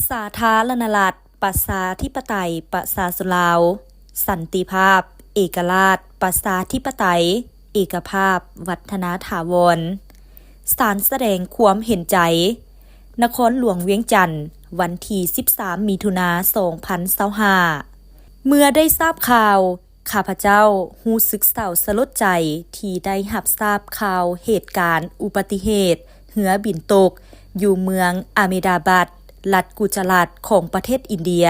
ສາທາລະນະລັດ ປະຊາທິປະໄຕ ປະຊາຊົນລາວ, ສັນຕິພາບ, ເອກະລາດ, ປະຊາທິປະໄຕ, ເອກະພາບ, ວັດທະນາຖາວອນ. ສານສະແດງຄວາມເຫັນໃຈ. ນະຄອນຫຼວງວຽງຈັນ, ວັນທີສິບສາມ ມິຖຸນາ ສອງພັນຊາວຫ້າ. ເມື່ອໄດ້ຊາບຂ່າວ, ຂ້າພະເຈົ້າຮູ້ສຶກເສົ້າສະຫຼົດໃຈທີ່ໄດ້ຮັບຊາບຂ່າວເຫດການອຸບັດຕິເຫດເຮືອບິນຕົກຢູ່ເມືອງອາເມດາບັດ, ລັດກຸຈະລາດຂອງປະເທດອິນເດຍ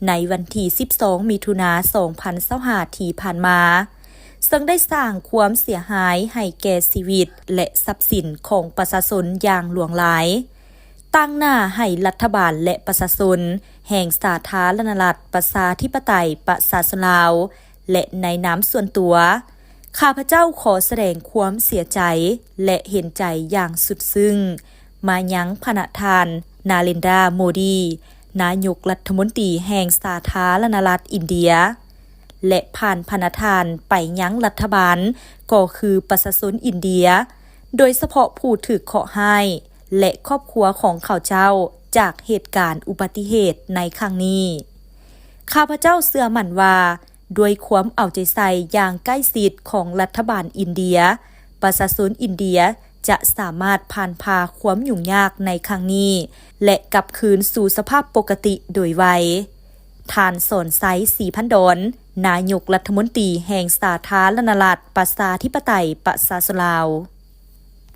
ໃນວັນທີສິບສອງ ມິຖຸນາ ສອງພັນຊາວຫ້າ ທີ່ຜ່ານມາ, ເຊິ່ງໄດ້ສ້າງຄວາມເສຍຫາຍໃຫ້ແກ່ຊີວິດ ແລະ ຊັບສິນຂອງປະຊາຊົນຢ່າງຫຼວງຫຼາຍ. ຕາງໜ້າໃຫ້ລັດຖະບານ ແລະ ປະຊາຊົນແຫ່ງສາທາລະນະລັດ ປະຊາທິປະໄຕ ປະຊາຊົນລາວ ແລະ ໃນນາມສ່ວນຕົວ, ຂ້າພະເຈົ້າຂໍສະແດງຄວາມເສຍໃຈ ແລະ ເຫັນໃຈຢ່າງສຸດຊຶ້ງມາຍັງພະນະທ່ານ ນາເລນດາ ໂມດີ, ນາຍົກລັດຖະມົນຕີແຫ່ງສາທາລະນະລັດອິນເດຍ ແລະ ຜ່ານພະນະທ່ານໄປຍັງລັດຖະບານ ກໍຄືປະຊາຊົນອິນເດຍ, ໂດຍສະເພາະຜູ້ຖືກເຄາະຮ້າຍ ແລະ ຄອບຄົວຂອງເຂົາເຈົ້າຈາກເຫດການອຸບັດຕິເຫດໃນຄັ້ງນີ້. ຂ້າພະເຈົ້າເຊື່ອໝັ້ນວ່າ ດ້ວຍຄວາມເອົາໃຈໃສ່ຢ່າງໃກ້ຊິດຂອງລັດຖະບານອິນເດຍ, ປະຊາຊົນອິນເດຍຈະສາມາດຜ່ານຜ່າຄວາມຫຍຸ້ງຍາກໃນຄັ້ງນີ້ ແລະ ກັບຄືນສູ່ສະພາບປົກກະຕິໂດຍໄວ. ທ່ານ ສອນໄຊ ສີພັນດອນ, ນາຍົກລັດຖະມົນຕີແຫ່ງສາທາລະນະລັດ ປະຊາທິປະໄຕ ປະຊາຊົນລາວ.